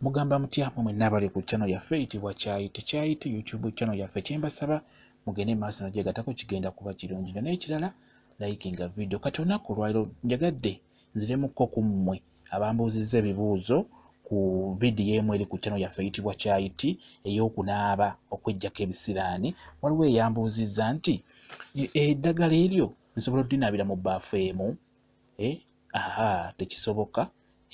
Mugamba mutya mwe mwenna abali ku channel yaffe eyitibwa Kyayiti Kyayiti YouTube channel yaffe? Kyembasaba mugende maaso nogyegattako, kigenda kuba kirungi nnyo. N'ekirala, likinga video. Kati olunaku olwaliro njagadde nziremukko ku mmwe abambuuzizza ebibuuzo ku vidiyo emu eri ku channel yaffe eyitibwa Kyayiti ey'okunaaba okweggyako ebisiraani. Waliwo eyambuuzizza nti eddagala eryo nsobola oddinaabira mu bbaafu emu? Aha, tekisoboka.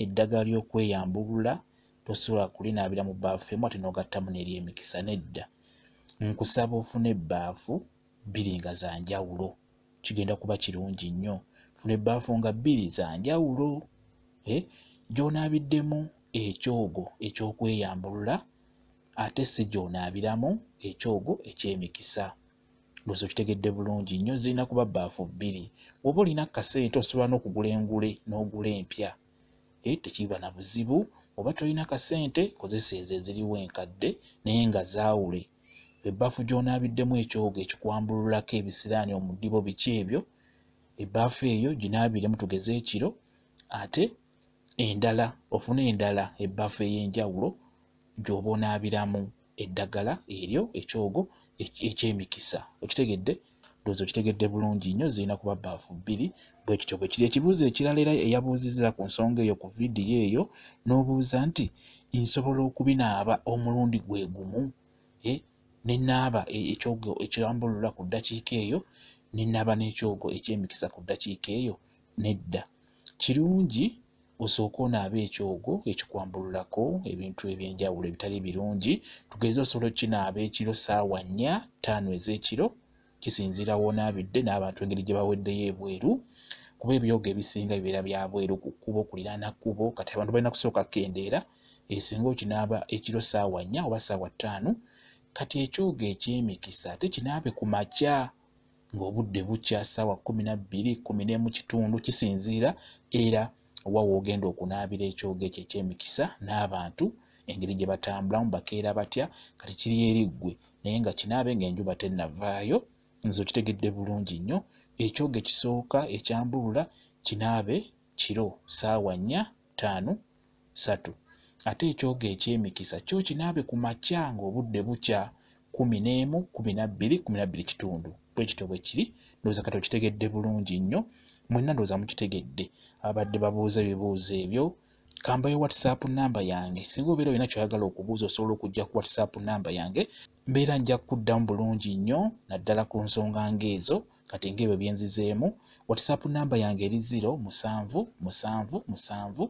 Eddagala ly'okweyambulula tosobola kulinaabira mu bbaafu emu ate n'ogattamu n'ery'emikisa, nedda. Nkusaba ofune ebbaafu bbiri nga za njawulo, kigenda kuba kirungi nnyo. Funa ebbaafu nga bbiri za njawulo, gy'onaabiddemu ekyogo ekyokweyambulula ate si gy'onaabiramu ekyogo eky'emikisa. Ndowooza okitegedde bulungi nnyo, zirina kuba bbaafu bbiri. Bw'oba olina kasente osobola n'okugula engule n'ogula empya, tekiba na buzibu. Oba tolina kasente, kozesa ezo eziriwo enkadde naye nga zaawule. Ebbaafu gy'onaabiddemu ekyogo ekikwambululako ebisiraani, omudibo, biki ebyo, ebbaafu eyo ginaabiremu tugeze ekiro, ate endala ofune endala ebbaafu ey'enjawulo gy'oba onaabiramu eddagala eryo ekyogo eky'emikisa. Okitegedde? Ndowooza okitegedde bulungi nnyo, zirina kuba bbaafu bbiri, bwe kityo bwe kiri. Ekibuuzo ekirala era eyabuuzizza ku nsonga eyo ku vidiyo eyo n'obuuza nti nsobola okubinaaba omulundi gwe gumu, ne naaba ekyogo ekyambulula ku ddakiika eyo ne naaba n'ekyogo eky'emikisa ku ddakiika eyo? Nedda. Kirungi osooke onaabe ekyogo ekikwambululako ebintu ebyenjawulo ebitali birungi. Tugeze osobola okukinaaba ekiro ssaawa 4, 5 ez'ekiro, kisinziira w'onaabidde n'abantu engeri gye baweddeyo ebweru, kuba ebyogo ebisinga bibeera bya bweru ku kkubo, kuliraana kkubo, kati abantu balina kusooka kukendeera. Esinga okinaaba ekiro ssaawa 4 oba ssaawa 5. Kati ekyogo eky'emikisa ate kinaabe ku makya ng'obudde bukya, ssaawa 12, 11 kitundu, kisinziira era wa w'ogenda okunaabira ekyogo ekyo eky'emikisa n'abantu engeri gye batambulamu, bakeera batya, kati kiri eri ggwe, naye nga kinaabe ng'enjuba tennavaayo. Nze okitegedde bulungi nnyo. Ekyogo ekisooka ekyambulula kinaabe kiro ssaawa 4, 5, 3, ate ekyogo eky'emikisa kyo kinaabe ku makya ng'obudde bukya, 11, 12, 12 kitundu. Bwe kityo bwe kiri. Ndowooza kati okitegedde bulungi nnyo. Mwenna ndowooza mukitegedde ababadde babuuza ebibuuzo ebyo. Kambayo WhatsApp namba yange. Singa obeera olina ky'oyagala okubuuza, osobola okujja ku WhatsApp namba yange, mbeera nja kuddamu bulungi nnyo, naddala ku nsonga ng'ezo kati ng'ebyo bye nzizeemu. WhatsApp namba yange eri 0 7 7 7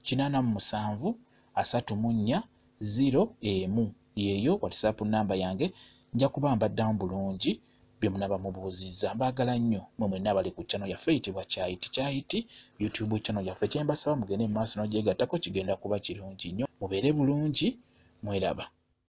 87 34 0 1. Yeeyo WhatsApp namba yange, nja kuba mbaddamu bulungi bye munaaba mubuuzizza. Mbaagala nnyo mwe mwenna abali ku channel yaffe eyitibwa Kyayiti Kyayiti YouTube channel yaffe. Kyembasaba mugende mu maaso n'ogyegattako, kigenda kuba kirungi nnyo. Mubeere bulungi, mweraba.